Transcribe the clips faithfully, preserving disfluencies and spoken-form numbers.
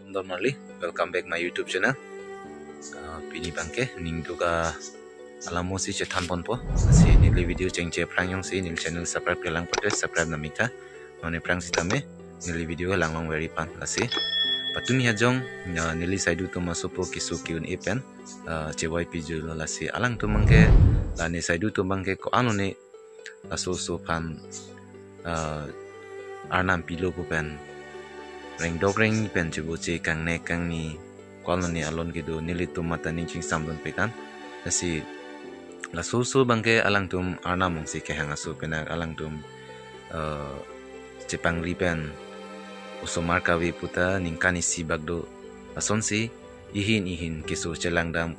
Don Marli, welcome back my YouTube channel. Uh, pini abangke ningduk alamo si chethan ponpo. Si neli video chengche aphrang jongsi neli channel subscribe kelang pote subscribe nang mita. Non aphrang sitame neli video langlong veri pan lasi. Patumi hajong, uh, neli saidu atum asopo keso ke-un-e pen, uh, chevoi piju lo lasi. Alangtum abangke, la ne saidu atum abangke ko-an lone laso oso aphan, uh, arnam pilo pu pen rengdok rengni pen cheboche kangnek kangni ko-an lone alon kedo, nelitum mate ning chingsam dunpik an. Lasi laso oso abangke alangtum arnam ongsi kehang aso pen alangtum, uh, chepangri pen osomar kave puta ningkan isi bak do. Lasonsi ihin ihin keso chelangdam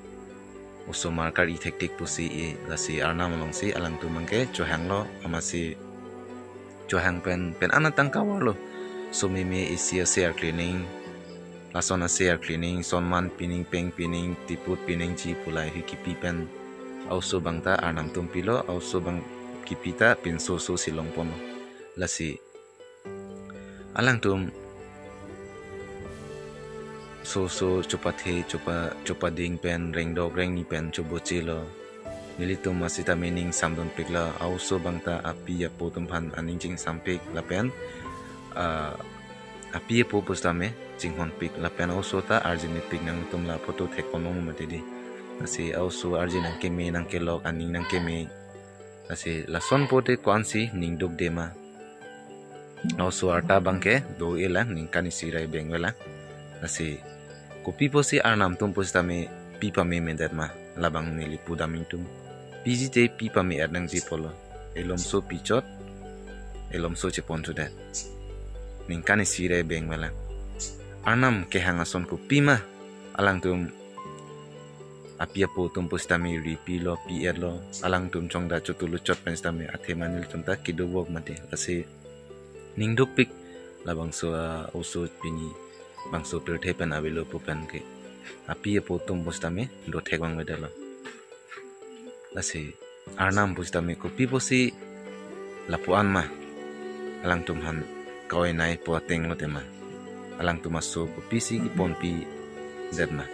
osomar kar-i thektik pusi e, lasi arnam alongsi alangtum abangke chohanglo, amatsi chohang pen pen anat tangka varlo. Someme isi ase arklening, lason ase arklening, sonman pining, peng pining, tiput piningji pu lahei kipi pen a-oso abang ta arnam atum pilo, a-oso abang kipi ta pinso oso si longponlo. Lasi alangtum oso oso chopathe, chopa, chopading pen rengdok rengni pen chobochelo. Nelitum asitame ning samdunpiklo, a-oso abang ta api apo atum aphan aning chingsampik lapen, ah, api apo pusitame chinghonpik lapen a-oso ta arjinepik, nangtum la photo thek ponlong mati di. Lasi a-oso arje nangkeme, nangkelok, aning nangkeme. Lasi lason pote ko-ansi ningduk dema. A-oso arta abangke do-e lang, ningkan isi ra beng velang. Lasi kopi pusi arnam atum pusitame pi pame medet ma, labang neli pudam ingtung. Piji te pi pame-et nangji pulo. Elomso pichot, elomso chepon chudet. Ningkan isi ra beng velang. Arnam kehang ason kopi ma, alangtum api apo atum pusitame ri pilo, pi-etlo, alangtum chongda chotulu chot pen sitame athema nelitum ta kedovok mati. Lasi ningdukpik labangso a-oso pini bangso pirthe pen avelo pu pen ke api apo atum pusitame do thek vangvedetlo. Lasi arnam pusitame kopi pusi lapu-an ma, alangtum aphan kainai pu ateng lo tema. Alangtum aso kopisi keponpidet ma.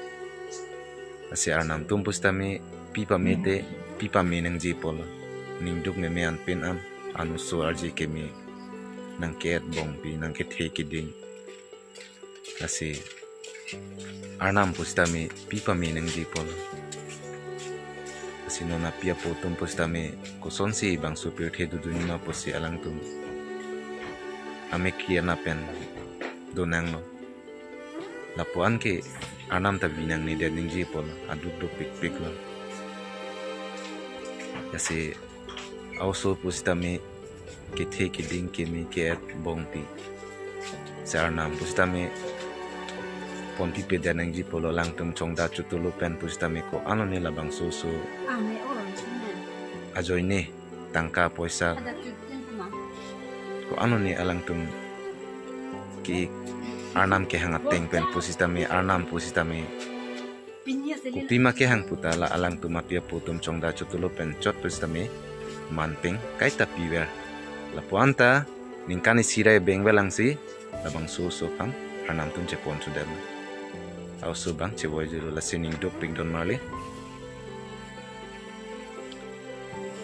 Lasi arnam atum pusitame pi pame te pi pame nangji pulo. Ningduk meme anpin an, an oso arje keme, nangke-et bongpi, nangkethe keding. Lasi arnam pusitame pi pame nangji pulo. Lasi non api apo atum pusitame kosonsi bangso pirthe dodun ma pusi alangtum amekri ana pen donanglo. Lapu-an ke arnam ta vi nangnedet nangji pulo, aduk dukpikpiklo. Lasi a-oso pusitame kethe keding keme ke-et bongpi. Si arnam pusitame ponpipedet nangji pulo, alangtum chongda chotulu pen pusitame ko-an lone labangso oso ajoine tangka poisa ko-an lone alangtum ke arnam kehang ateng pen pusitame, arnam pusitame kopi ma kehang puta la alangtum api apo atum chongda chotulu pen chot pusitame manpeng kaita piver. Lapu-an ta ningkan isi ra beng velangsi labangso oso aphan arnam atum chepon chudet. A-oso abang chevoi julo, lasi ningdukpik don marli.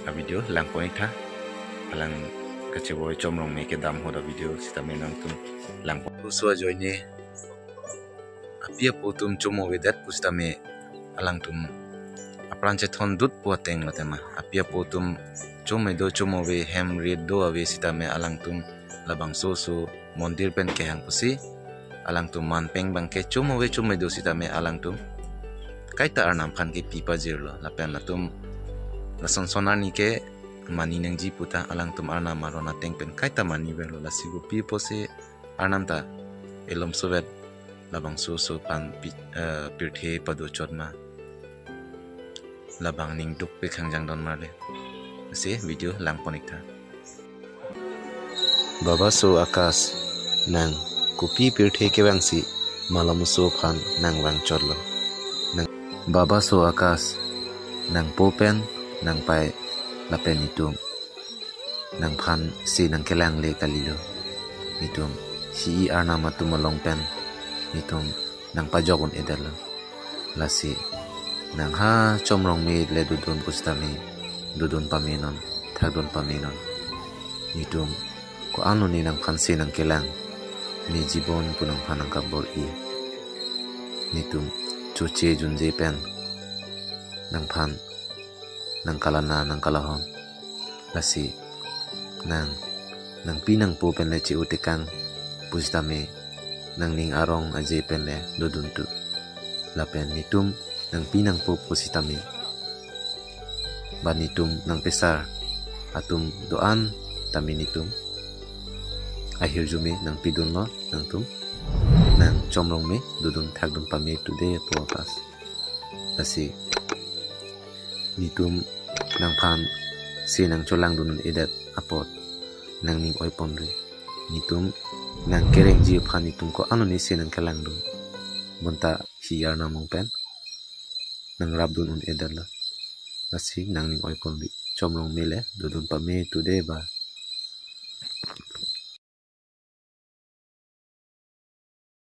A-video langpon-iktha. Alang kachevoi Chomrong me kedam ahut a-video sitame nangtum langpon. Oso ajoine api apo atum chomovedet pusitame alangtum apran chethondut pu ateng lo tema. Api apo atum chome do chomove, hem rit do ave sitame alangtum labangso oso mondir pen kehang pusi alangtum manpeng abangke chomove chome do sitame alangtum kaita arnam aphan ke pi pajirlo. Lapen latum lasonson arni ke mani nangji puta alangtum arnam aron ateng pen kaita maniverlo. Lasi kopi pusi arnam ta elomsovet labangso oso aphan pi-, eh, pirthe padochot ma, labang ningdukpik hangjang don marli. Lasi video langpon-iktha. Babaso Akash, nang kopi pirthe kevangsi malomso aphan nang vangchotlo? Nang Babaso Akash, nangpo pen nangpai lapen itum nangphan si nangkelangle kalilo. Itum hi arnam atum along pen netum nangpajok un-edetlo. Lasi nang ha Chomrongme le dodun pusitame dodun pame non, thakdun pame non. Netum ko-an lone nangphan se nangkelang, ne jibon pu nangphan nangkabor-i. Netum choche junje pen nangphan nangkalana nangkalahon. Lasi nang nangpi nangpo pen le che-o tekang pusitame nangning arong aje pen le dodun tu. Lapen netum nangpi nangpo pusitame ba netum nangpesar atum do-an tame netum ahirjume nangpidunlo nangtum. Nang Chomrongme dodun thakdun pame tu de pu apas. Lasi netum nangphan se nangcholangdun un-edet apot nangning oiponri. Netum nangkerengji aphan netum ko-an lone se nangkelangdun. Bonta hi arnam mong pen nangrapdun un-edetlo. Lasi nangning oiponri. Chomrongme le dodun pame tu de ba.